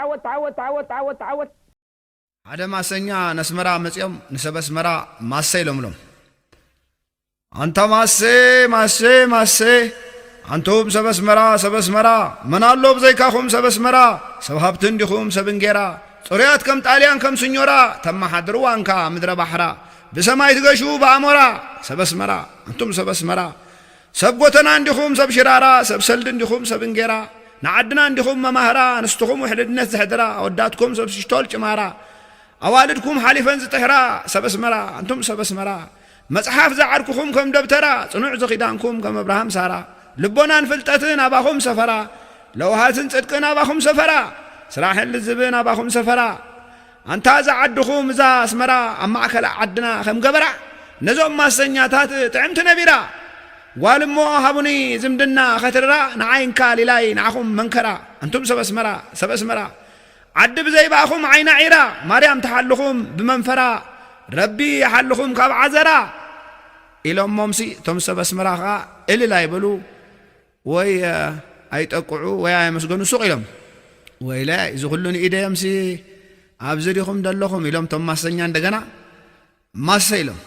ዓወት ዓወት ዓወት ዓወት ዓወት ዓወት። ሓደ ማሰኛ ነስመራ መጺኦም ንሰብ ኣስመራ ማሰ ኢሎምሎም። ኣንታ ማሰ ማሰ ማሰ፣ ኣንቱም ሰብ ኣስመራ ሰብ ኣስመራ፣ መን ኣሎ ብዘይካኹም ሰብ ኣስመራ? ሰብ ሃብቲ እንዲኹም ሰብ እንጌራ፣ ጽሩያት ከም ጣልያን ከም ስኞራ፣ ተመሓድርዋ እንካ ምድረ ባሕራ፣ ብሰማይ ትገሹ ብኣሞራ። ሰብ ኣስመራ ኣንቱም ሰብ ኣስመራ፣ ሰብ ጎተና እንዲኹም ሰብ ሽራራ፣ ሰብ ሰልዲ እንዲኹም ሰብ እንጌራ፣ ንዓድና እንዲኹም መማህራ፣ ኣንስትኹም ውሕልድነት ዘሕድራ፣ ኣወዳትኩም ሰብ ሽቶል ጭማራ፣ ኣዋልድኩም ሓሊፈን ዝጥሕራ። ሰብ ኣስመራ ኣንቱም ሰብ ኣስመራ፣ መጽሓፍ ዝዓርኩኹም ከም ደብተራ፣ ጽኑዕ ዝኺዳንኩም ከም ኣብርሃም ሳራ፣ ልቦናን ፍልጠትን ኣባኹም ሰፈራ፣ ለውሃትን ጽድቅን ኣባኹም ሰፈራ፣ ስራሕን ልዝብን ኣባኹም ሰፈራ። ኣንታ እዛ ዓድኹም እዛ ኣስመራ፣ ኣብ ማእከል ዓድና ከም ገበራ፣ ነዞም ማሰኛታት ጥዕምቲ ነቢራ። ጓል እሞ ሃቡኒ ዝምድና ኸትርራ፣ ንዓይ እንካ ሊላይ ንዓኹም መንከራ። ኣንቱም ሰብ ኣስመራ ሰብ ኣስመራ፣ ዓዲ ብዘይባኹም ዓይና ዒራ፣ ማርያም ትሓልኹም ብመንፈራ፣ ረቢ ይሓልኹም ካብ ዓዘራ። ኢሎሞምሲ እቶም ሰብ ኣስመራ ኸኣ እልል ኣይበሉ፣ ወይ ኣይጠቅዑ ወይ ኣየመስገኑ ሱቕ ኢሎም። ወይለ፣ እዚ ኩሉ ንኢደዮምሲ ኣብዚ ዲኹም ደለኹም? ኢሎም እቶም ማሰኛ እንደገና ማሰ ኢሎም።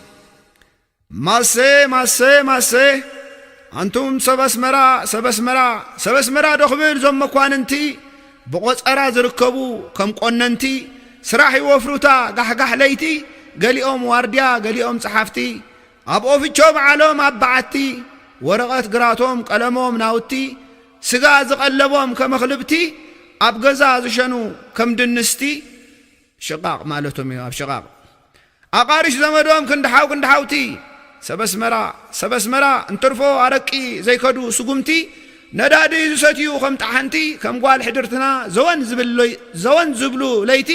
ማሰ ማሰ ማሰ፣ ኣንቱም ሰብ ኣስመራ ሰብ ኣስመራ፣ ሰብ ኣስመራ ዶ ክብል እዞም መኳንንቲ፣ ብቖጸራ ዝርከቡ ከም ቆነንቲ፣ ስራሕ ይወፍሩታ ጋሕጋሕ ለይቲ፣ ገሊኦም ዋርድያ ገሊኦም ጸሓፍቲ፣ ኣብ ኦፍቾ በዓሎም ኣብ በዓቲ፣ ወረቐት ግራቶም ቀለሞም ናውቲ፣ ስጋ ዝቐለቦም ከም ኣኽልብቲ፣ ኣብ ገዛ ዝሸኑ ከም ድንስቲ። ሽቓቕ ማለቶም እዩ፣ ኣብ ሽቓቕ። ኣቓርሽ ዘመዶም ክንዲ ሓው ክንዲ ሓውቲ። ሰብ ኣስመራ ሰብ ኣስመራ፣ እንትርፎ ኣረቂ ዘይከዱ ስጉምቲ፣ ነዳዲ ዝሰትዩ ከም ጠሓንቲ፣ ከም ጓል ሕድርትና ዘወን ዝብል ለይ-፣ ዘወን ዝብሉ ለይቲ፣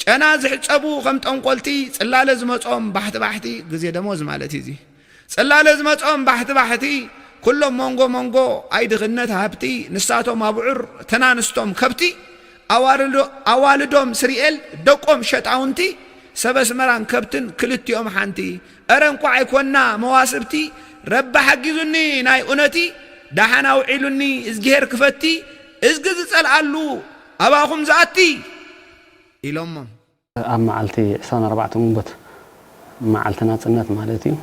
ጨና ዝሕጸቡ ከም ጠንቆልቲ፣ ጽላለ ዝመጾም ባሕቲ ባሕቲ፣ ግዜ ደሞዝ ማለት እዩ እዚ። ጽላለ ዝመጾም ባሕቲ ባሕቲ፣ ኩሎም መንጎ መንጎ ኣይ ድኽነት ሃብቲ፣ ንሳቶም ኣብዑር ተናንስቶም ከብቲ፣ ኣዋልዶ-፣ ኣዋልዶም ስሪኤል ደቆም ሸጣውንቲ፣ ሰብ ኣስመራን ከብትን ክልቲኦም ሓንቲ። እረ እንቋዕ ኣይኮና መዋስብቲ፣ ረቢ ሓጊዙኒ ናይ እውነቲ፣ ደሓን ኣውዒሉኒ እዝግሄር ክፈቲ፣ እዝጊ ዝጸልኣሉ ኣባኹም ዝኣቲ ኢሎሞም። ኣብ መዓልቲ ዕስራን ኣርባዕተን ግንቦት፣ መዓልቲ ናጽነት ማለት እዩ፣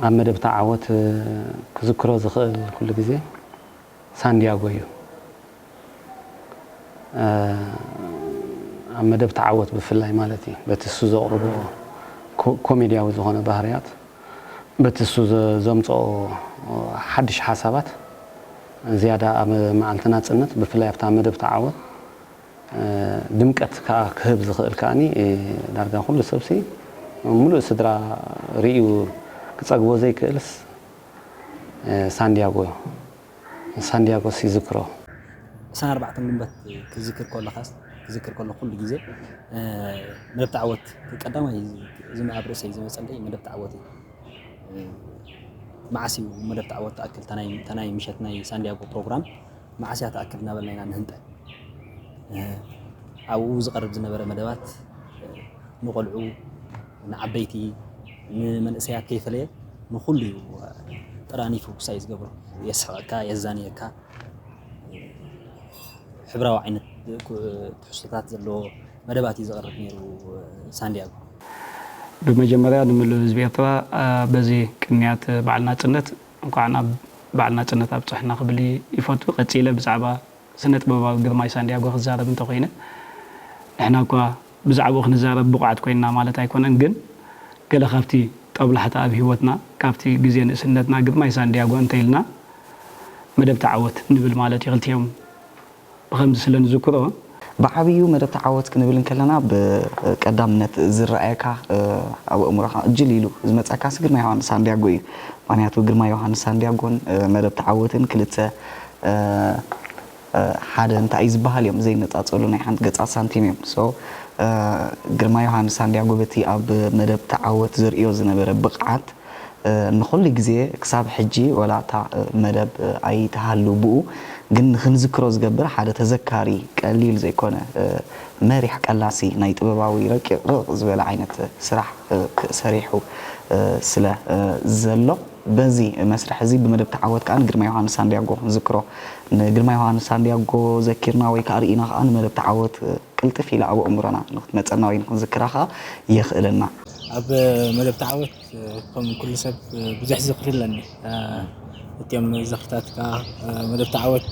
ኣብ መደብ ተዓወት ክዝክሮ ዝኽእል ኩሉ ግዜ ሳንዲያጎ እዩ። ኣብ መደብ ተዓወት ብፍላይ ማለት እዩ፣ በቲ እሱ ዘቕርቦ ኮ-፣ ኮሜድያዊ ዝኾነ ባህርያት፣ በቲ እሱ ዘ-፣ ዘምጽኦ ሓድሽ ሓሳባት ዝያዳ ኣብ መዓልቲ ናጽነት ብፍላይ ኣብታ መደብ ተዓወት ድምቀት ከኣ ክህብ ዝኽእል ከኣኒ፣ ዳርጋ ኩሉ ሰብሲ፣ ምሉእ ስድራ ርእዩ ክጸግቦ ዘይክእልስ ሳንዲያጎ፣ ሳንዲያጎስ ይዝክሮ። ዕስራን ኣርባዕተን ግንቦት ክዝክር ከለኻስ፣ ክዝክር ከሎ ኩሉ ግዜ፣ መደብ ተዓወት ቀዳማይ እዚ ኣብ ርእሰይ ዝመጸለይ መደብ ተዓወት እዩ። መዓስ እዩ መደብ ተዓወት ትኣክል፣ እታ ናይ፣ እታ ናይ ምሸት ናይ ሳንዲያጎ ፕሮግራም መዓስ እያ ትኣክል እናበልና ኢና ንህንጠ። ኣብኡ ዝቐርብ ዝነበረ መደባት ንቖልዑ፣ ንዓበይቲ፣ ንመንእሰያት ከይፈለየ ንኹሉ እዩ ጠራኒፉ ክሳይ ዝገብሮ። የስሕቐካ፣ የዛንየካ፣ ሕብራዊ ዓይነት ትሕዝቶታት ዘለዎ መደባት እዩ ዘቕርብ ነይሩ ሳንዲያጎ። ብመጀመርያ ንምሉእ ህዝቢ ኤርትራ በዚ ቅንያት በዓል ናጽነት እንኳዕ ናብ በዓል ናጽነት ኣብጽሕና ክብል ይፈቱ። ቀጺለ ብዛዕባ ስነ ጥበባዊ ግርማይ ሳንድያጎ ክዛረብ እንተኾይነ ንሕና እኳ ብዛዕባኡ ክንዛረብ ብቑዓት ኮይንና ማለት ኣይኮነን፣ ግን ገለ ካብቲ ጦብላሕታ ኣብ ህይወትና ካብቲ ግዜ ንእስነትና ግርማይ ሳንድያጎ እንተኢልና መደብ ተዓወት ንብል ማለት እዩ። ክልቲኦም ብኸምዚ ስለ ንዝክሮ ብዓብዩ መደብ ተዓወት ክንብል እንከለና ብቀዳምነት ዝረኣየካ ኣብ ኣእምሮኻ እጅል ኢሉ ዝመፀካ ግርማ ዮሃንስ ሳንድያጎ እዩ። ምክንያቱ ግርማ ዮሃንስ ሳንድያጎን መደብ ተዓወትን ክልተ ሓደ እንታይ እዩ ዝበሃል እዮም ዘይነፃፀሉ ናይ ሓንቲ ገፃት ሳንቲም እዮም። ግርማ ዮሃንስ ሳንድያጎ በቲ ኣብ መደብ ተዓወት ዘርእዮ ዝነበረ ብቕዓት ንኹሉ ግዜ ክሳብ ሕጂ ወላ እታ መደብ ኣይትሃሉ ብኡ ግን ንክንዝክሮ ዝገብር ሓደ ተዘካሪ ቀሊል ዘይኮነ መሪሕ ቀላሲ ናይ ጥበባዊ ረቂቕ ዝበለ ዓይነት ስራሕ ሰሪሑ ስለ ዘሎ በዚ መስርሕ እዚ ብመደብ ተዓወት ከዓ ንግርማ ዮሃንስ ሳንድያጎ ክንዝክሮ ንግርማ ዮሃንስ ሳንድያጎ ዘኪርና ወይ ከዓ ርኢና ከዓ ንመደብ ተዓወት ቅልጥፍ ኢላ ኣብ ኣእምሮና ንክትመፀና ወይ ንክንዝክራ ከዓ የኽእለና። ኣብ መደብ ተዓወት ከም ኩሉ ሰብ ብዙሕ ዝኽሪ ኣለኒ። እቲኦም ዝኽርታት ከዓ መደብ ተዓወት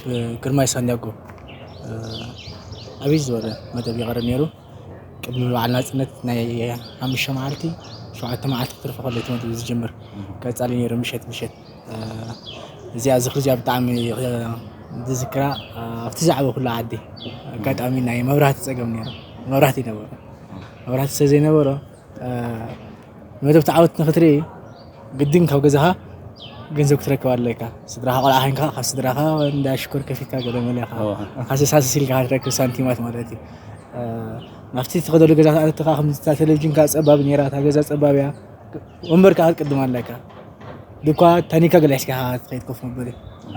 ብግርማይ ሳንድያጎ ዓብይ ዝበለ መደብ ይቐርብ ነይሩ። ቅድሚ በዓል ናፅነት ናይ ሓሙሽተ መዓልቲ ሸውዓተ መዓልቲ ክትርፎ ከሎ እቲ መደብ ዝጅምር ቀፃሊ ነይሩ ምሸት ምሸት። እዚኣ ዝኽሪ እዚኣ ብጣዕሚ ዝዝክራ ኣብቲ ዝዓበኹሉ ዓዲ ኣጋጣሚ ናይ መብራህቲ ፀገም ነይሩ። መብራህቲ ይነበሮ። መብራህቲ ስለ ዘይነበሮ መደብ ተዓወት ንክትርኢ ግድን ካብ ገዛኻ ገንዘብ ክትረክብ ኣለካ። ስድራኻ ቆልዓ ኮይንካ ካብ ስድራኻ እንዳ ሽኮር ከፊትካ ገለ መለ ኢኻ ሃሰሳስስ ኢልካ ትረክብ ሳንቲማት ማለት እዩ። ናብቲ ትኸደሉ ገዛ ተኣትኻ ከምዚ እታ ቴሌቪዥን ከኣ ጸባብ ነይራ እታ ገዛ ጸባብ እያ። ወንበር ከኣ ክትቅድም ኣለካ። ድኳ ታኒካ ገለ ሒዝካ ኢኻ ትኸይድ ኮፍ መበሊ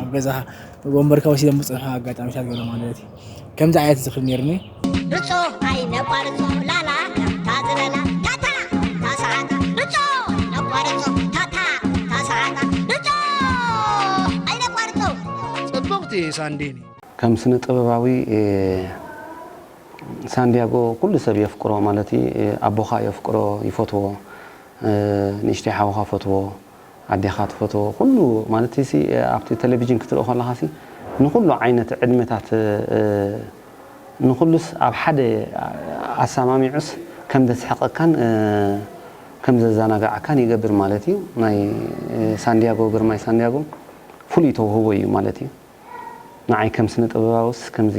ኣብ ገዛኻ ወንበርካ ወሲዶም ዝጸንሑ ኣጋጣሚታት ገለ ማለት እዩ። ከምዚ ዓይነት ዝኽሪ ነይርኒ። ርጾ ኣይነቋርጾ ላላ ከምታ ዝበላ ታታ ታሰዓታ ርጾ ነቋርጾ ታታ ታሰዓታ ርጾ ኣይነቋርጾ። ጽብቕቲ ሳንዲኒ። ከም ስነ ጥበባዊ ሳንዲያጎ ኩሉ ሰብ የፍቅሮ ማለት እዩ። ኣቦኻ የፍቅሮ ይፈትዎ፣ ንእሽተይ ሓውኻ ፈትዎ፣ ኣዴኻ ትፈትዎ ኩሉ ማለት ሲ ኣብቲ ቴሌቪዥን ክትርኢ ከለኻ ሲ ንኩሉ ዓይነት ዕድመታት ንኩሉስ ኣብ ሓደ ኣሰማሚዑስ ከም ዘስሕቐካን ከም ዘዘናግዓካን ይገብር ማለት እዩ። ናይ ሳንዲያጎ ግርማይ ሳንዲያጎ ፍሉይ ተውህቦ እዩ ማለት እዩ። ንዓይ ከም ስነ ጥበባውስ ከምዚ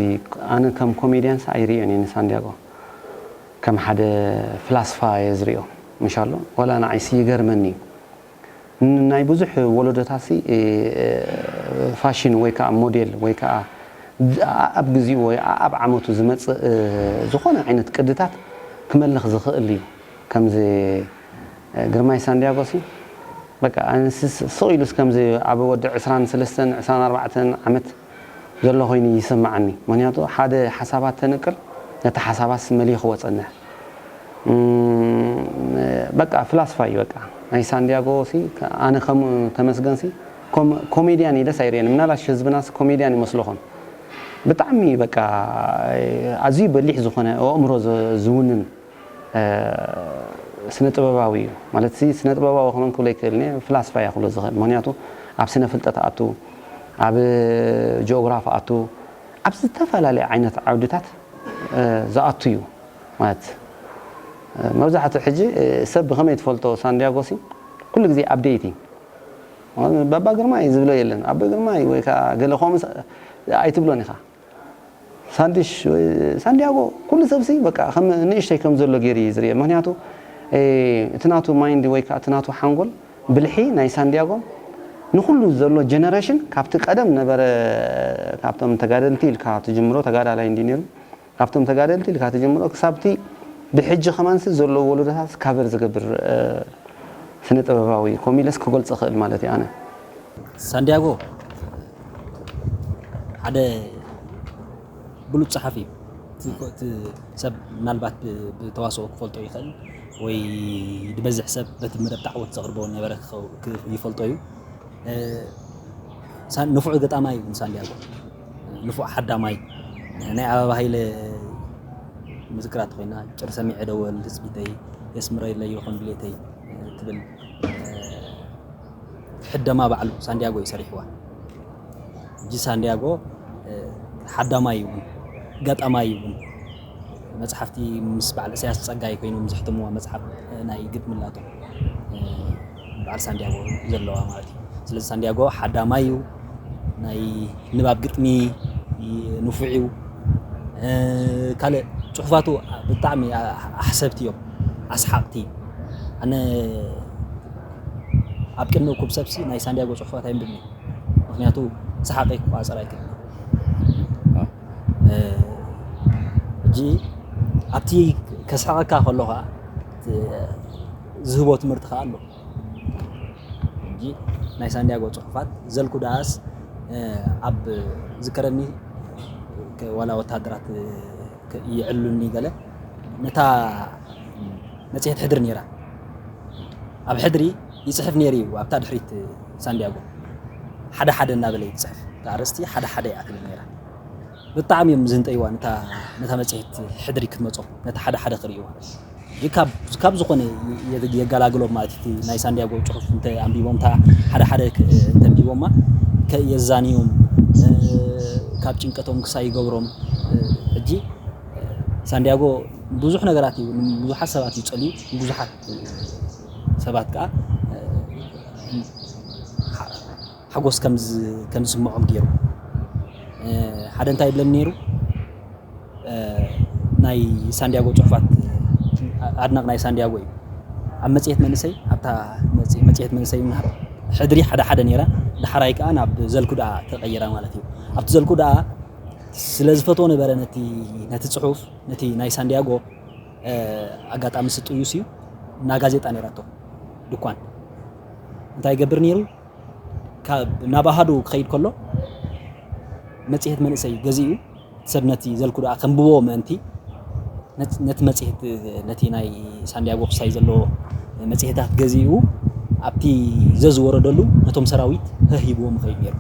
ኣነ ከም ኮሜድያንስ ኣይርእዮን እየ ንሳንዲያጎ ከም ሓደ ፍላስፋ እየ ዝርእዮ ምሻሎ ዋላ ንዓይሲ ይገርመኒ እዩ ናይ ብዙሕ ወለዶታሲ ፋሽን ወይ ከዓ ሞዴል ወይ ከዓ ኣብ ግዚኡ ወይ ኣብ ዓመቱ ዝመፅእ ዝኾነ ዓይነት ቅድታት ክመልኽ ዝኽእል እዩ ከምዚ ግርማይ ሳንዲያጎ ሲ በቃ ኣነስ ስቕ ኢሉስ ከምዚ ኣብ ወዲ ዕስራን ሰለስተን ዕስራን ኣርባዕተን ዓመት ዘሎ ኮይኑ ይስምዓኒ። ምኽንያቱ ሓደ ሓሳባት ተንቅል ነቲ ሓሳባትስ መሊኽዎ ጸንሕ። በቃ ፍላስፋ እዩ በቃ ናይ ሳንዲያጎ ሲ ኣነ ከም ተመስገን ሲ ኮሜድያን እዩ ደስ ኣይርእየኒ። ምናልባሽ ህዝብናስ ኮሜድያን ይመስሎ ኾን ብጣዕሚ በቃ ኣዝዩ በሊሕ ዝኾነ ኣእምሮ ዝውንን ስነ ጥበባዊ እዩ ማለት ሲ ስነ ጥበባዊ ክመን ክብሎ ይክእል ኒ ፍላስፋ እያ ክብሎ ዝኽእል ምክንያቱ ኣብ ስነ ፍልጠት ኣቱ ኣብ ጂኦግራፊ ኣቱ ኣብ ዝተፈላለየ ዓይነት ዓውድታት ዝኣቱ እዩ ማለት መብዛሕትኡ ሕጂ ሰብ ብኸመይ ትፈልጦ ሳንዲያጎ ሲ ኩሉ ግዜ ኣብዴይቲ ባባ ግርማ እዩ ዝብሎ የለን ኣቦ ግርማ ወይ ከዓ ገለ ከምኡ ኣይትብሎን ኢኻ ሳንዲሽ ሳንዲያጎ ኩሉ ሰብሲ በቃ ከም ንእሽተይ ከም ዘሎ ገይሩ እዩ ዝርአ ምክንያቱ እቲ ናቱ ማይንድ ወይ ከዓ እቲ ናቱ ሓንጎል ብልሒ ናይ ሳንዲያጎ ንኩሉ ዘሎ ጀነሬሽን ካብቲ ቀደም ነበረ ካብቶም ተጋደልቲ ኢልካ ትጅምሮ ተጋዳላይ እንዲ ነይሩ ካብቶም ተጋደልቲ ኢልካ ትጅምሮ ክሳብቲ ብሕጂ ከማንሲ ዘሎ ወለዶታት ካቨር ዝገብር ስነ ጥበባዊ ኮሚለስ ክገልፆ ክእል ማለት እዩ ኣነ ሳንዲያጎ ሓደ ብሉፅ ፀሓፊ እዩ። እቲ ሰብ ምናልባት ብተዋስኦ ክፈልጦ ይኽእል ወይ ዝበዝሕ ሰብ በቲ መደብ ተዓወት ዘቕርቦ ነበረ ይፈልጦ እዩ። ንፉዕ ገጣማይ እዩ ንሳንዲያጎ። ንፉዕ ሓዳማይ ናይ ኣበባ ሃይለ ምዝክራ እንተኾይና፣ ጭር ሰሚዐ ደወል ትጽቢተይ፣ የስምረለይ ይኹን ድሌተይ፣ እ፣ ትብል፣ እ፣ ሕደማ ባዕሉ ሳንዲያጎ እዩ ሰሪሕዋ። ሕጂ ሳንዲያጎ፣ እ፣ ሓዳማይ እውን፣ ገጣማይ እውን፣ መጽሓፍቲ ምስ በዓል ኢሳያስ ጸጋይ ኮይኖም ዘሕተምዋ መጽሓፍ፣ እ፣ ናይ ግጥሚ ኣላቶ፣ እ፣ በዓል ሳንዲያጎ ዘለዋ ማለት እዩ። ስለዚ ሳንዲያጎ ሓዳማይ እዩ፣ ናይ ንባብ ግጥሚ ንፉዕ እዩ። እ፣ ካልእ ጽሑፋቱ ብጣዕሚ ኣሕሰብቲ እዮም፣ ኣስሓቕቲ። ኣነ ኣብ ቅድሚ እኩብ ሰብሲ ናይ ሳንዲያጎ ጽሑፋት ኣይንብብን እየ። ምኽንያቱ ሰሓቐይ ክቋጸር ኣይክእልን። እ፣ ሕጂ ኣብቲ ከስሕቐካ ከሎ ኸኣ፣ እ፣ ዝህቦ ትምህርቲ ኸኣ ኣሎ። ሕጂ ናይ ሳንዲያጎ ጽሑፋት ዘልኩ ደኣስ፣ እ፣ ኣብ ዝከረኒ ከ-፣ ዋላ ወተሃደራት፣ እ፣ ከ-፣ ይዕሉኒ ገለ፣ ነታ መጽሔት ሕድሪ ነይራ። ኣብ ሕድሪ ይጽሕፍ ነይሩ እዩ፣ ኣብታ ድሕሪት ሳንዲያጎ ሓደ ሓደ እናበለ እዩ ዝጽሕፍ። እታ ኣርእስቲ ሓደ ሓደ እያ ትብል ነይራ። ብጣዕሚ እዮም ዝህንጠይዋ ነታ፣ ነታ መጽሔት ሕድሪ ክትመጾም፣ ነታ ሓደ ሓደ ክርእዩ ማለት እዩ። ግን ካብ፣ ካብ ዝኾነ የ-፣ የገላግሎም ማለት እዩ። እቲ ናይ ሳንዲያጎ ጽሑፍ እንተ ኣንቢቦም፣ እታ ሓደ ሓደ ክ-፣ እንተ ኣንቢቦማ ከ-፣ የዛንዮም፣ እ፣ ካብ ጭንቀቶም ክሳይ ይገብሮም። እ፣ ሕጂ፣ እ፣ ሳንዲያጎ ብዙሕ ነገራት እዩ፣ ብዙሓት ሰባት እዩ ጸልዩ፣ ብዙሓት ሰባት ከኣ፣ እ፣ ሓ-፣ ሓጎስ ከም ዝ-፣ ከም ዝስምዖም ገይሩ። እ፣ ሓደ እንታይ ይብለኒ ነይሩ? እ፣ ናይ ሳንዲያጎ ጽሑፋት፣ እ፣ ኣድናቕ ናይ ሳንዲያጎ እዩ። ኣብ መጽሔት መንእሰይ፣ ኣብታ መጽ-፣ መጽሔት መንእሰይ ምናር ሕድሪ ሓደ ሓደ ነይራ፣ ዳሕራይ ከኣ ናብ ዘልኩ ደኣ ተቐይራ ማለት እዩ። ኣብቲ ዘልኩ ደኣ ስለ ዝፈትዎ ነበረ ነቲ፣ ነቲ ጽሑፍ፣ ነቲ ናይ ሳንዲያጎ፣ እ፣ ኣጋጣሚ ስጡዩስ እዩ፣ እና ጋዜጣ ነይራቶ ድኳን። እንታይ ይገብር ነይሩ? ካብ፣ ናብ ኣሃዱ ክኸይድ ከሎ መጽሔት መንእሰይ ገዚኡ፣ ሰብ ነቲ ዘልኩ ደኣ ከንብቦ ምእንቲ፣ ነት-፣ ነቲ መጽሔት፣ ነቲ ናይ ሳንዲያጎ ክሳይ ዘሎ መጽሔታት ገዚኡ፣ ኣብቲ ዘዝወረደሉ ነቶም ሰራዊት ህህ ሂብዎም ይኸይድ ነይሩ።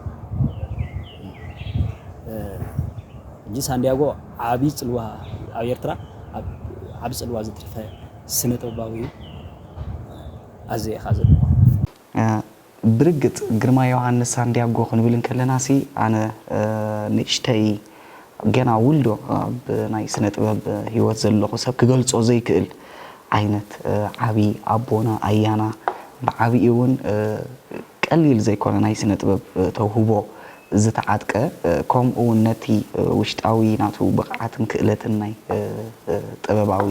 እ፣ ሕጂ ሳንዲያጎ ዓቢ ጽልዋ ኣብ ኤርትራ፣ ኣብ፣ ዓቢ ጽልዋ ዘትረፈ ስነ ጥበባዊ እዩ። ኣዝየ ኢኻ ዘድንቖ። እ፣ ብርግጽ ግርማ ዮሃንስ ሳንዲያጎ ክንብል እንከለናሲ፣ ኣነ፣ እ፣ ንእሽተይ ገና ውልዶ ኣብ ናይ ስነ ጥበብ ህይወት ዘለኹ ሰብ ክገልጾ ዘይክእል ዓይነት፣ እ፣ ዓቢ ኣቦና ኣያና፣ ብዓቢኡ እውን፣ እ፣ ቀሊል ዘይኮነ ናይ ስነ ጥበብ፣ እ፣ ተውህቦ ዝተዓጥቀ፣ እ፣ ከምኡ እውን ነቲ፣ እ፣ ውሽጣዊ ናቱ ብቕዓትን ክእለትን ናይ፣ እ፣ እ፣ ጥበባዊ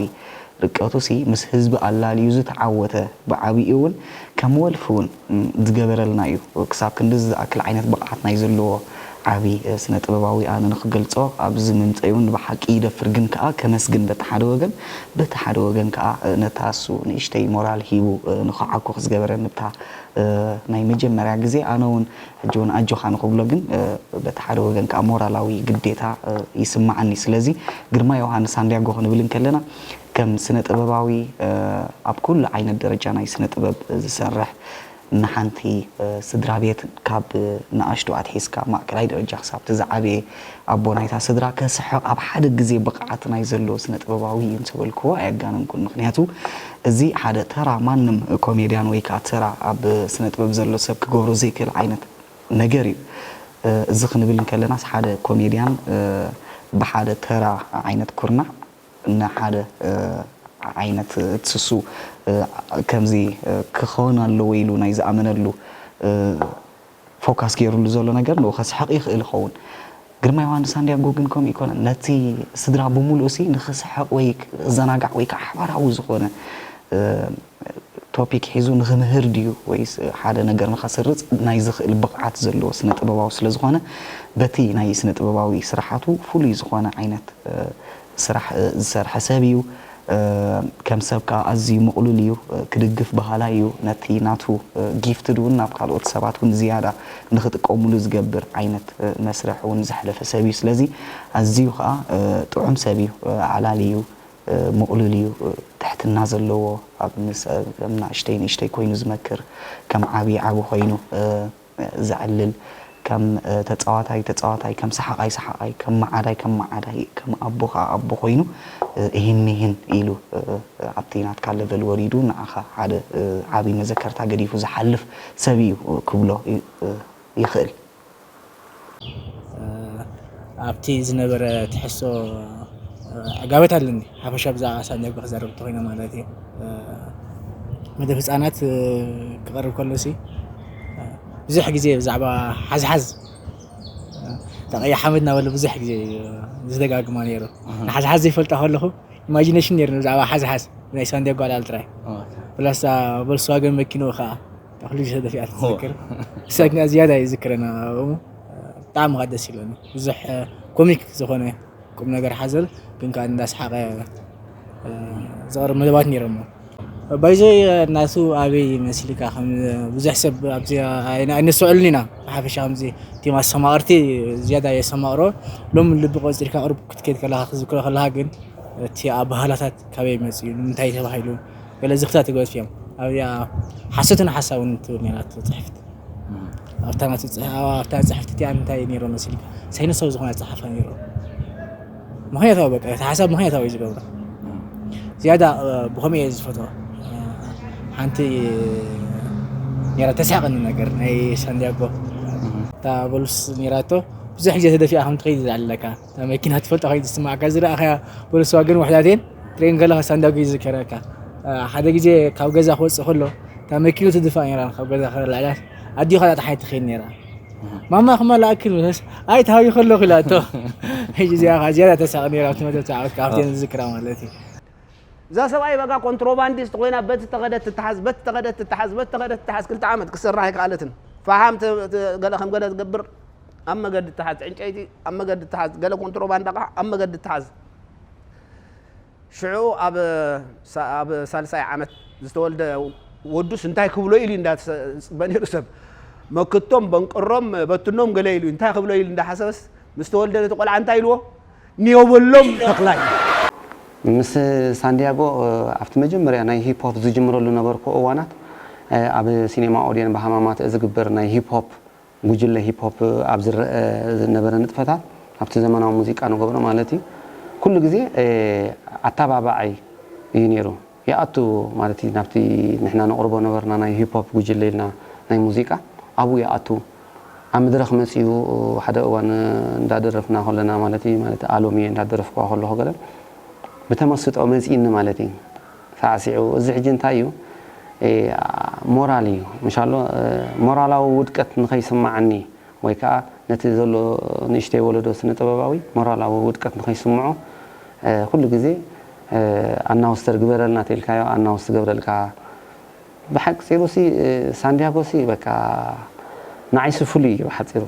ርቀቱሲ ምስ ህዝቢ ኣላልዩ ዝተዓወተ፣ ብዓቢኡ እውን ከም ወልፊ እውን፣ ም፣ ዝገበረልና እዩ። ክሳብ ክንድዚ ዝኣክል ዓይነት ብቕዓት ናይ ዘለዎ ዓቢ፣ እ፣ ስነ ጥበባዊ ኣነ ንኽገልጾ ኣብዚ ምምጸይ እውን ብሓቂ ይደፍር። ግን ከኣ ከመስግን በቲ ሓደ ወገን፣ በቲ ሓደ ወገን ከኣ፣ እ፣ ነታ እሱ ንእሽተይ ሞራል ሂቡ፣ እ፣ ንኽዓኩ ዝገበረኒ ብታ፣ እ፣ ናይ መጀመርያ ግዜ ኣነ እውን ሕጂ እውን ኣጆኻ ንኽብሎ ግን፣ እ፣ በቲ ሓደ ወገን ከኣ ሞራላዊ ግዴታ፣ እ፣ ይስምዓኒ። ስለዚ ግርማ ዮሃንስ ሳንዲያጎ ክንብል እንከለና ከም ስነ ጥበባዊ፣ እ፣ ኣብ ኩሉ ዓይነት ደረጃ ናይ ስነ ጥበብ ዝሰርሕ ንሓንቲ፣ እ፣ ስድራ ቤት ካብ ንኣሽቱ ኣትሒዝካ ማእከላይ ደረጃ ክሳብ እቲ ዝዓበየ ኣቦ ናይታ ስድራ ከስሕቕ ኣብ ሓደ ግዜ ብቕዓት ናይ ዘለዎ ስነ ጥበባዊ እዩ እንተበልክዎ ኣየጋነንኩን። ምኽንያቱ እዚ ሓደ ተራ ማንም ኮሜድያን ወይ ከኣ ተራ ኣብ ስነ ጥበብ ዘሎ ሰብ ክገብሮ ዘይክእል ዓይነት ነገር እዩ። እ፣ እዚ ክንብል እንከለናስ ሓደ ኮሜድያን፣ እ፣ ብሓደ ተራ ዓይነት ኩርናዕ ንሓደ፣ እ፣ ዓይነት እቲ ስሱ፣ እ፣ ከምዚ፣ እ፣ ክኸውን ኣለዎ ኢሉ ናይ ዝኣመነሉ፣ እ፣ ፎካስ ገይሩሉ ዘሎ ነገር ንኡ ከስሕቕ ይኽእል ይኸውን። ግርማ ዮሃንስ ሳንዲያጎ ግን ከምኡ ኣይኮነን። ነቲ ስድራ ብምሉእሲ ንኽስሕቕ ወይ ክዘናጋዕ ወይ ከዓ ሓባራዊ ዝኾነ፣ እ፣ ቶፒክ ሒዙ ንኽምህር ድዩ ወይስ ሓደ ነገር ንኸስርጽ ናይ ዝኽእል ብቕዓት ዘለዎ ስነ ጥበባዊ ስለ ዝኾነ፣ በቲ ናይ ስነ ጥበባዊ ስራሓቱ ፍሉይ ዝኾነ ዓይነት፣ እ፣ ስራሕ፣ እ፣ ዝሰርሐ ሰብ እዩ። እ፣ ከም ሰብ ከኣ ኣዝዩ ምቕሉል እዩ። እ፣ ክድግፍ በሃላይ እዩ። ነቲ ናቱ፣ እ፣ ጊፍትድ እውን ናብ ካልኦት ሰባት እውን ዝያዳ ንኽጥቀሙሉ ዝገብር ዓይነት፣ እ፣ መስርሕ እውን ዘሕለፈ ሰብ እዩ። ስለዚ ኣዝዩ ከኣ፣ እ፣ ጥዑም ሰብ እዩ። እ፣ ዓላሊ እዩ። እ፣ ምቕሉል እዩ። እ፣ ትሕትና ዘለዎ፣ ኣብ ምስ፣ እ፣ ከም ናእሽተይ ንእሽተይ ኮይኑ ዝመክር፣ ከም ዓቢ ዓቢ ኮይኑ፣ እ፣ ዘዕልል፣ ከም ተፃዋታይ ተፃዋታይ፣ ከም ሰሓቓይ ሰሓቓይ፣ ከም መዓዳይ ከም መዓዳይ፣ ከም ኣቦ ከዓ ኣቦ ኮይኑ እሂን ምሂን ኢሉ ኣብቲ ናትካ ለቨል ወሪዱ ንዓኻ ሓደ ዓብዪ መዘከርታ ገዲፉ ዝሓልፍ ሰብ እዩ ክብሎ ይኽእል። ኣብቲ ዝነበረ ትሕዝቶ ዕጋበት ኣለኒ። ሓፈሻ ብዛዕባ ሳንዲያጎ ክዛረብ እንተኮይነ ማለት እዩ። መደብ ህፃናት ክቐርብ ከሎ ሲ ብዙሕ ግዜ ብዛዕባ ሓዝሓዝ ተቐያ ሓመድ እናበለ ብዙሕ ግዜ ዝደጋግማ ነይሩ። ንሓዝሓዝ ዘይፈልጣ ከለኹ ኢማጂነሽን ነይሩ ብዛዕባ ሓዝሓዝ ናይ ሳንዲያጎ ኣላል ጥራይ ፕላስ ቮልስዋገን መኪንኡ ከዓ ኩሉ ግዜ ተደፊኣ ትዝክር። እሳ ግን ዝያዳ እዩ ዝክረና ኣብኡ። ብጣዕሚ ከዓ ደስ ይብለኒ። ብዙሕ ኮሚክ ዝኾነ ቁም ነገር ሓዘል ግን ከዓ እንዳስሓቐ ዘቕርብ መደባት ነይሮሞ። ባይዘይ ናቱ ኣበይ መስልካ ከም ብዙሕ ሰብ ኣብዚ ኣይነስተውዕልን ኢና። ብሓፈሻ ከምዚ ቲም ኣስተማቐርቲ ዝያዳ የስተማቕሮ። ሎም ልቢ ቆፂርካ ቅርብ ክትከይድ ከለካ ክትዝክሮ ከለካ ግን እቲ ኣባህላታት ካበይ መፅኡ ንምንታይ ተባሂሉ ገለ ዝኽታት ይገዝፍ እዮም ኣብያ ሓሰትን ሓሳውን ትብል ነራቶ ፅሕፍት ኣብታ ናቱ ኣብታ ፅሕፍት እቲኣ እንታይ ነይሮ መሲልካ ሳይንሳዊ ዝኾነ ፀሓፋ ነይሮ። ምክንያታዊ በቃ እቲ ሓሳብ ምክንያታዊ እዩ ዝገብሮ። ዝያዳ ብኸምኡ እየ ዝፈትዎ። ሓንቲ ነራ ተሳቀኒ ነገር ናይ ሳንዲያጎ እታ ቦሉስ ነራቶ ብዙሕ ግዜ ተደፊኣ ከም ትኸይድ ኣለካ። እታ መኪና ትፈልጦ ከይድ ዝስማዕካ ዝረኣኸያ ቦሉስ ዋገን ውሕዳት እየን። ትሬን ከለኻ ሳንዲያጎ ይዝከረካ። ሓደ ግዜ ካብ ገዛ ክወፅእ ከሎ እታ መኪኑ ትድፋእ ነራ ካብ ገዛ ከለዓላ ኣዲኻ ጣጣሓይ ትኸይድ ነራ። ማማ ክመላእክል መስ ኣይ ተሃዊ ከለኹ ኢላቶ። ሕጂ እዚኣ ከዓ ዝያዳ ተሳቕ ነራ ኣብቲ መደብ ተዓወት ካብቲ ዝዝክራ ማለት እዩ። እዛ ሰብኣይ በጋ ኮንትሮባንዲስት ኮይና በቲ ተኸደት ትተሓዝ በቲ ተኸደት ትተሓዝ በቲ ተኸደት ትተሓዝ ክልተ ዓመት ክሰርሕ ኣይከኣለትን። ፈሓም ገለ ከም ገለ ትገብር ኣብ መገዲ ትሓዝ ዕንጨይቲ ኣብ መገዲ ትሓዝ ገለ ኮንትሮባንዳ ከዓ ኣብ መገዲ ትሓዝ። ሽዑ ኣብ ሳልሳይ ዓመት ዝተወልደ ወዱስ እንታይ ክብሎ ኢሉ እንዳትሰበ ነይሩ ሰብ መክቶም በንቅሮም በትኖም ገለ ኢሉ እንታይ ክብሎ ኢሉ እንዳሓሰበስ ምስ ተወልደ ነቲ ቆልዓ እንታይ ኢልዎ? ኒዮ በሎም ተኽላይ። ምስ ሳንዲያጎ ኣብቲ መጀመርያ ናይ ሂፕ ሆፕ ዝጅምረሉ ነበርኩ እዋናት ኣብ ሲኔማ ኦድየን ብሃማማት ዝግበር ናይ ሂፕ ሆፕ ጉጅለ ሂፕ ሆፕ ኣብ ዝረአ ዝነበረ ንጥፈታት ኣብቲ ዘመናዊ ሙዚቃ ንገብሮ ማለት እዩ ኩሉ ግዜ ኣተባባዓይ እዩ ነይሩ። ይኣቱ ማለት እዩ ናብቲ ንሕና ነቕርቦ ነበርና ናይ ሂፕ ሆፕ ጉጅለ ኢልና ናይ ሙዚቃ ኣብኡ ይኣቱ ኣብ መድረኽ መፂኡ ሓደ እዋን እንዳደረፍና ከለና ማለት እዩ ማለት ኣሎም እየ እንዳደረፍኩዋ ከለኹ ገለ ብተመስጦ መፂእኒ ማለት እዩ ሳዕሲዑ እዚ ሕጂ እንታይ እዩ ሞራል እዩ ምሻሎ ሞራላዊ ውድቀት ንኸይስማዓኒ ወይ ከዓ ነቲ ዘሎ ንእሽተይ ወለዶ ስነ ጥበባዊ ሞራላዊ ውድቀት ንኸይስምዖ ኩሉ ግዜ ኣናውስተር ግበረልና ተልካዮ ኣናውስ ትገብረልካ ብሓቂ ፂሩ ሲ ሳንዲያጎ ሲ በቃ ንዓይሲ ፍሉይ እዩ ብሓፂሩ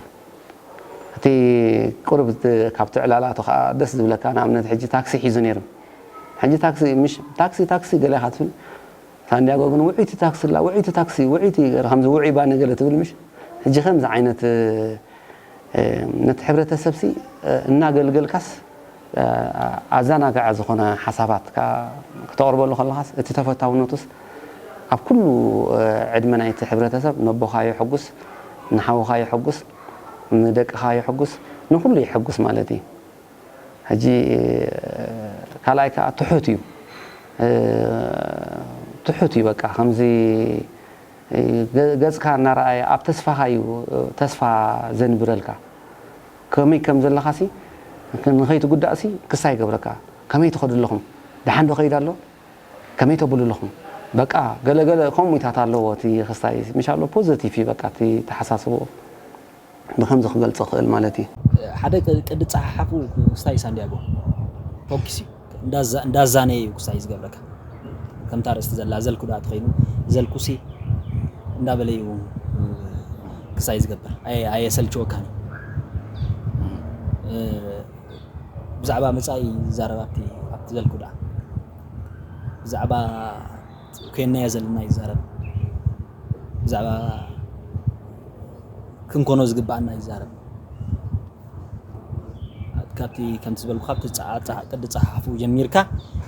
እቲ ቁርብ ካብቲ ዕላላቱ ከዓ ደስ ዝብለካ ንኣብነት ሕጂ ታክሲ ሒዙ ነይሩ ሕጂ ታክሲ ምሽ ታክሲ ታክሲ ገለ ኢኻ ትብል ሳንዲያጎ ግን ውዕይቲ ታክሲ ላ ውዕይቲ ታክሲ ውዕይቲ ከምዚ ውዑይ ባኒ ገለ ትብል ምሽ ሕጂ ከምዚ ዓይነት ነቲ ሕብረተሰብሲ እናገልገልካስ ኣዘናግዓ ዝኾነ ሓሳባት ከተቕርበሉ ከለኻስ እቲ ተፈታውነቱስ ኣብ ኩሉ ዕድመ ናይቲ ሕብረተሰብ ነቦኻ የሐጉስ ንሓውኻ የሐጉስ ንደቅኻ የሐጉስ ንኩሉ የሐጉስ ማለት እዩ ሕጂ ካልኣይ ከዓ ትሑት እዩ ትሑት እዩ በቃ ከምዚ ገፅካ እናረኣየ ኣብ ተስፋኻ እዩ ተስፋ ዘንብረልካ ከመይ ከም ዘለኻሲ ንኸይትጉዳእሲ ክሳ ይገብረካ ከመይ ትኸዱ ኣለኹም ደሓን ዶ ከይድ ኣሎ ከመይ ተብሉ ኣለኹም በቃ ገለገለ ከምኡታት ኣለዎ እቲ ክስታይ ምሻሎ ፖዘቲቭ እዩ በቃ እቲ ተሓሳስብኡ ብኸምዚ ክገልፆ ክእል ማለት እዩ። ሓደ ቅዲ ፀሓሓፉ ክስታይ ሳንዲያጎ ፎኪስ እዩ እንዳዛነየ እዩ ክስታይ ዝገብረካ ከምታ ርእስቲ ዘላ ዘልኩ ዳ ተኸይኑ ዘልኩሲ እንዳበለ እዩ ክስታይ ዝገብር ኣየሰልችወካን ብዛዕባ መፃኢ ይዛረብ ኣብቲ ኣብቲ ዘልኩ ዳ ብዛዕባ ኮይናዮ ዘለና ይዛረብ ብዛዕባ ክንኮኖ ዝግባኣና ይዛረብ ካብቲ ከምቲ ዝበልኩ ካብቲ ቅዲ ጸሓፉ ጀሚርካ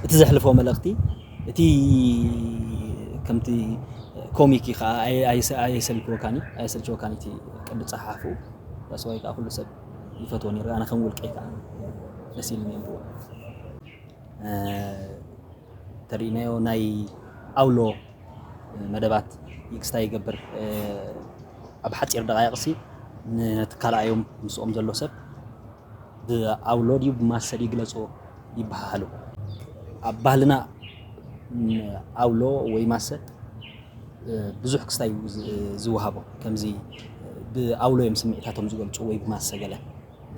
እቲ ዘሕልፎ መልእኽቲ እቲ ከምቲ ኮሚክ እዩ ከዓ ኣየሰልክወካን ኣየሰልችወካን እቲ ቅዲ ጸሓፉ ሰዋይ ከዓ ኩሉ ሰብ ይፈትዎ ነይሩ። ኣነ ከም ውልቀይ ከዓ ደስ ኢሉ ነይሩ። ተሪእናዮ ናይ ኣውሎ መደባት ይቅስታ ይገብር። ኣብ ሓፂር ደቃይቅሲ ነቲ ካልኣዮም ምስኦም ዘሎ ሰብ ብኣውሎ ድዩ ብማሰ ድዩ ግለፅዎ ይበሃሃሉ። ኣብ ባህልና ኣውሎ ወይ ማሰ ብዙሕ ክስታይ እዩ ዝወሃቦ። ከምዚ ብኣውሎ እዮም ስምዒታቶም ዝገልፁ ወይ ብማሰ ገለ።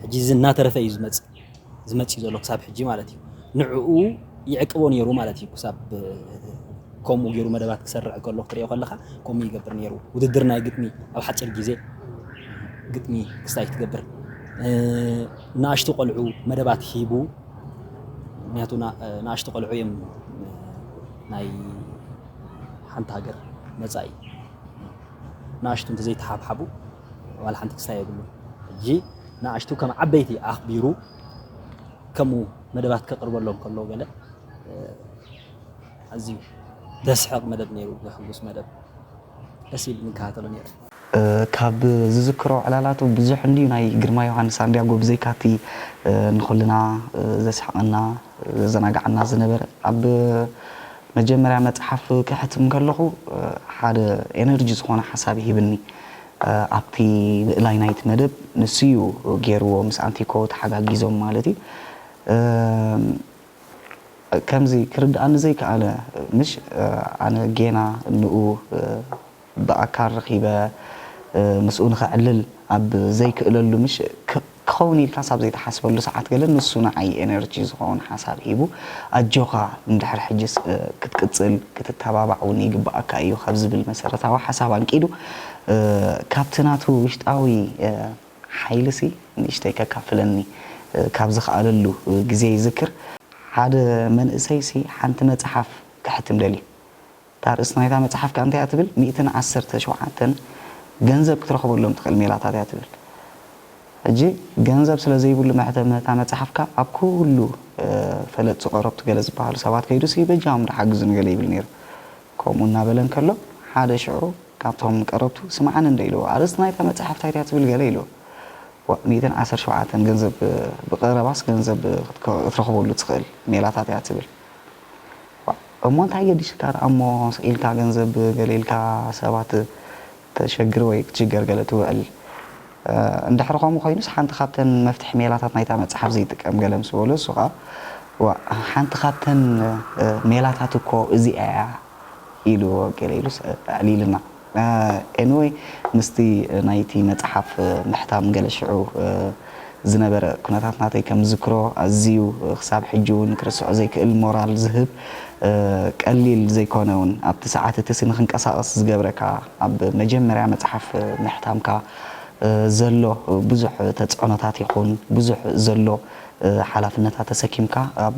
ሕጂ እዚ እናተረፈ እዩ ዝመፅእ ዝመፅእ ዘሎ ክሳብ ሕጂ ማለት እዩ። ንዕኡ ይዕቅቦ ነይሩ ማለት እዩ። ክሳብ ከምኡ ገይሩ መደባት ክሰርዕ ከሎ ክትሪኦ ከለካ ከምኡ ይገብር ነይሩ። ውድድር ናይ ግጥሚ ኣብ ሓፂር ግዜ ግጥሚ ክስታይ ክትገብር ንኣሽቱ ቆልዑ መደባት ሂቡ። ምክንያቱ ንኣሽቱ ቆልዑ እዮም ናይ ሓንቲ ሃገር መፃኢ። ንኣሽቱ እንተዘይተሓብሓቡ ዋላ ሓንቲ ክስታይ የብሉ። ሕጂ ንኣሽቱ ከም ዓበይቲ ኣኽቢሩ ከምኡ መደባት ከቅርበሎም ከሎ ገለ ኣዝዩ ዘስሕቕ መደብ ነይሩ፣ ዘሕጉስ መደብ፣ ደስ ኢሉ ንከታተሎ ነይሩ። ካብ ዝዝክሮ ዕላላቱ ብዙሕ እንድዩ ናይ ግርማ ዮሃንስ ሳንድያጎ፣ ብዘይካቲ ንኹልና ዘስሕቐና ዘዘናግዓና ዝነበረ። ኣብ መጀመርያ መፅሓፍ ክሕትም ከለኹ ሓደ ኤነርጂ ዝኾነ ሓሳብ ሂብኒ። ኣብቲ ምእላይ ናይቲ መደብ ንሱ እዩ ገይርዎ፣ ምስ ኣንቲኮ ተሓጋጊዞም ማለት እዩ። ከምዚ ክርድኣኒ ዘይከኣለ፣ ምሽ ኣነ ጌና ንኡ ብኣካል ረኺበ ምስኡ ንኸዕልል ኣብ ዘይክእለሉ፣ ምሽ ክኸውን ኢልካ ሳብ ዘይተሓስበሉ ሰዓት ገለ ንሱ ንዓይ ኤነርጂ ዝኸውን ሓሳብ ሂቡ፣ ኣጆኻ እንድሕር ሕጅስ ክትቅጽል ክትተባባዕ እውን ይግብኣካ እዩ ካብ ዝብል መሰረታዊ ሓሳብ ኣንቂዱ፣ ካብቲ ናቱ ውሽጣዊ ሓይልሲ ንእሽተይ ከካፍለኒ ካብ ዝኸኣለሉ ግዜ ይዝክር። ሓደ መንእሰይሲ ሓንቲ መጽሓፍ ከሕትም ደልዩ። እታ ኣርእስቲ ናይታ መጽሓፍካ እንታይ እያ ትብል? ሚእትን ዓሰርተ ሸውዓተን ገንዘብ ክትረኽበሎም ትኽእል ሜላታት እያ ትብል። ሕጂ ገንዘብ ስለ ዘይብሉ መሕተሚ እታ መጽሓፍካ ኣብ ኩሉ ፈለጥቲ ቀረብቲ ገለ ዝበሃሉ ሰባት ከይዱሲ በጃኹም ዶ ሓግዙኒ ገለ ይብል ነይሩ። ከምኡ እናበለ እንከሎ ሓደ ሽዑ ካብቶም ቀረብቱ ስምዓኒ እንዶ ኢልዎ፣ ኣርእስቲ ናይታ መጽሓፍ እንታይ እያ ትብል ገለ ኢልዎ። ዋእ፣ ሚእትን ዓሰርተ ሸውዓተን ገንዘብ ብቐረባስ ገንዘብ ክትረኽበሉ ትኽእል ሜላታት እያ ትብል። ዋእ፣ እሞ እንታይ ገዲሽካ ደኣ እሞ ስቕ ኢልካ ገንዘብ ገለ ኢልካ ሰባት ተሸግር ወይ ክትሽገር ገለ ትውዕል። እንድሕሪ ከምኡ ኮይኑስ ሓንቲ ካብተን መፍትሒ ሜላታት ናይታ መጽሓፍ ዘይጥቀም ገለ ምስ በሎ እሱ ኸኣ ዋእ፣ ሓንቲ ካብተን ሜላታት እኮ እዚኣ እያ ኢሉ ገለ ኢሉስ ኣዕሊልና። ኤንወይ ምስቲ ናይቲ መጽሓፍ ምሕታም ገለ ሽዑ ዝነበረ ኩነታት ናተይ ከም ዝዝክሮ ኣዝዩ ክሳብ ሕጂ እውን ክርስዖ ዘይክእል ሞራል ዝህብ ቀሊል ዘይኮነ እውን ኣብቲ ሰዓት እቲ ንክንቀሳቀስ ዝገብረካ ኣብ መጀመርያ መጽሓፍ ምሕታምካ ዘሎ ብዙሕ ተጽዕኖታት ይኹን ብዙሕ ዘሎ ሓላፍነታት ተሰኪምካ ኣብ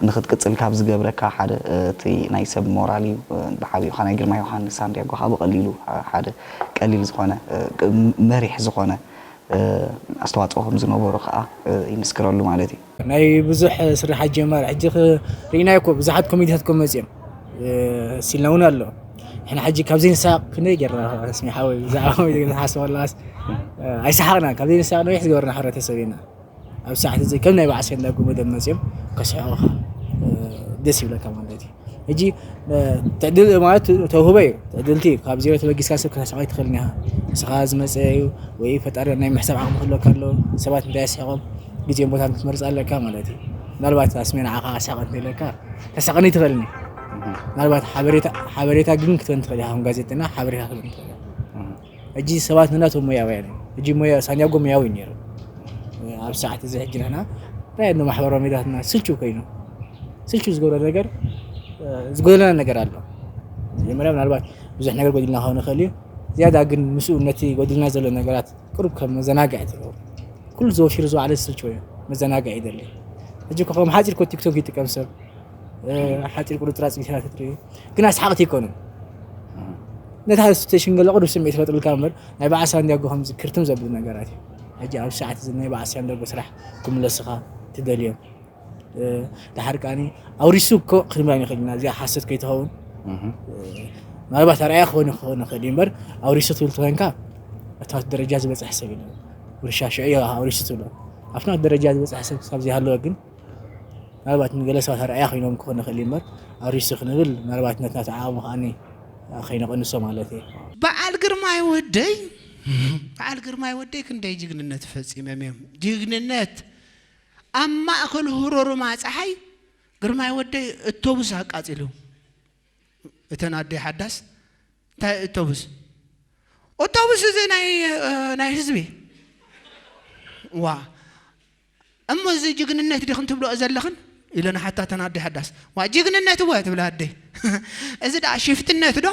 ንክትቅፅል ካብ ዝገብረካ ሓደ እቲ ናይ ሰብ ሞራል እዩ። ብዓብዩ ናይ ግርማ ዮሃንስ ሳንዲያጎ ከዓ ብቀሊሉ ሓደ ቀሊል ዝኾነ መሪሕ ዝኾነ ኣስተዋፅኦ ከም ዝነበሮ ከዓ ይምስክረሉ ማለት እዩ። ናይ ብዙሕ ስራሕ ጀማሪ ሕጂ ርኢናዮ እኮ ብዙሓት ኮሜዲታት እኮ መፅዮም ሲልና እውን ኣሎ። ንሕና ሕጂ ካብዚ ንሳቅ ክንደይ ጌርና ስሚ ሓወይ ብዛዕባ ኮሜዲ ክንሓስበላስ ኣይሰሓቅና ካብዚ ንሳቅ ነዊሕ ዝገበርና ሕብረተሰብ ኢና። ኣብ ሰዓት እዚ ከም ናይ በዓል ሰንዳጎ መደብ መፅዮም ከስሕቑኻ ደስ ይብለካ ማለት እዩ። ሕጂ ትዕድል ማለት ተውህቦ እዩ። ትዕድልቲ ካብ ዜሮ ተበጊስካ ሰብ ከተስሕቕ ኣይትኽእልን ኢኻ። ንስኻ ዝመፀ እዩ ወይ ፈጣሪ ናይ ምሕሳብ ዓቕሚ ክህልወካ ኣለዎ። ሰባት እንታይ ኣስሒቖም ግዜን ቦታን ክትመርፅ ኣለካ ማለት እዩ። ምናልባት ኣስሜ ንዓኻ ኣስሓቐ እንተኢለካ ተስሕቐኒ ትኽእልኒ። ምናልባት ሓበሬታ ግን ክትበን ትኽእል ኢኻ። ከም ጋዜጠኛ ሓበሬታ ክትበን ትኽእል ኢኻ። ሕጂ ሰባት ንናቶም ሞያውያን እዮም። ሕጂ ሞያ ሳንዲያጎ ሞያዊ እዩ ነይሩ። ኣብ ሰዓት እዚ ሕጂ ንሕና እንታይ እንዶ ማሕበራዊ ሚዲያትና ስልቹ ኮይኑ ስልቹ ዝገብሮ ነገር ዝጎደለና ነገር ኣሎ። መጀመርያ ምናልባት ብዙሕ ነገር ጎዲልና ክኸውን ይኽእል እዩ። ዝያዳ ግን ምስኡ ነቲ ጎዲልና ዘሎ ነገራት ቅሩብ ከም መዘናግዒ ትረኽቦ። ኩሉ ዝወፊሩ ዝወዓለ ስልቹ እዩ። መዘናግዒ ይደሊ። ሕጂ እኮ ከም ሓፂር እኮ ቲክቶክ ይጥቀም ሰብ ሓፂር ቁርፅራፅ ሚስላት ትርኢ ግን ኣስሓቕቲ ኣይኮኑን። ነታ ስተሽን ገለ ቅዱስ ስምዒት ይፈጥሩልካ እምበር ናይ በዓል ሳንዲያጎ ከምዚ ክርትም ዘብል ነገራት እዩ። ሕጂ ኣብ ሰዓት እዚ ናይ በዓል ሳንዲያጎ ስራሕ ክምለስኻ ትደልዮም ድሓር ከዓኒ ኣውሪሱ እኮ ክንብላ ንኽእል ኢና እዚኣ ሓሰት ከይትኸውን ምናልባት ኣርኣያ ክኾን ክኾን ይኽእል እዩ እምበር ኣውሪሱ ትብል ተኮይንካ እታ ደረጃ ዝበፅሕ ሰብ የለን። ውርሻ ሽዑ እዩ ኣውሪሱ ትብሎ። ኣብቲ ናት ደረጃ ዝበፅሐ ሰብ ክሳብ ዘይሃለወ ግን፣ ምናልባት ንገለ ሰባት ኣርኣያ ኮይኖም ክኾን ይኽእል እዩ እምበር፣ ኣውሪሱ ክንብል ምናልባት ነቲ ናት ዓቕሚ ከዓኒ ከይነቐንሶ ማለት እዩ። በዓል ግርማይ ወደይ፣ በዓል ግርማይ ወደይ ክንደይ ጅግንነት ፈፂሞም እዮም። ጅግንነት ኣብ ማእከል ህሮርማ ፀሓይ ግርማይ ወደይ እቶቡስ ኣቃፂሉ። እተን ኣደይ ሓዳስ እንታይ እቶቡስ? እቶቡስ እዚ ናይ፣ እ፣ ናይ ህዝቢ። ዋ፣ እሞ እዚ ጅግንነት ዲኽን ትብልኦ ዘለኽን? ኢለን ሓታ እተን ኣደይ ሓዳስ። ዋ፣ ጅግንነት እወ ትብላ ኣደይ። እዚ ደኣ ሽፍትነት ዶ?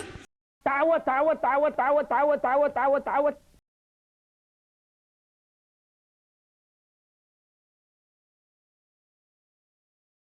ተዓወት፣ ተዓወት፣ ተዓወት፣ ተዓወት፣ ተዓወት፣ ተዓወት፣ ተዓወት፣ ተዓወት።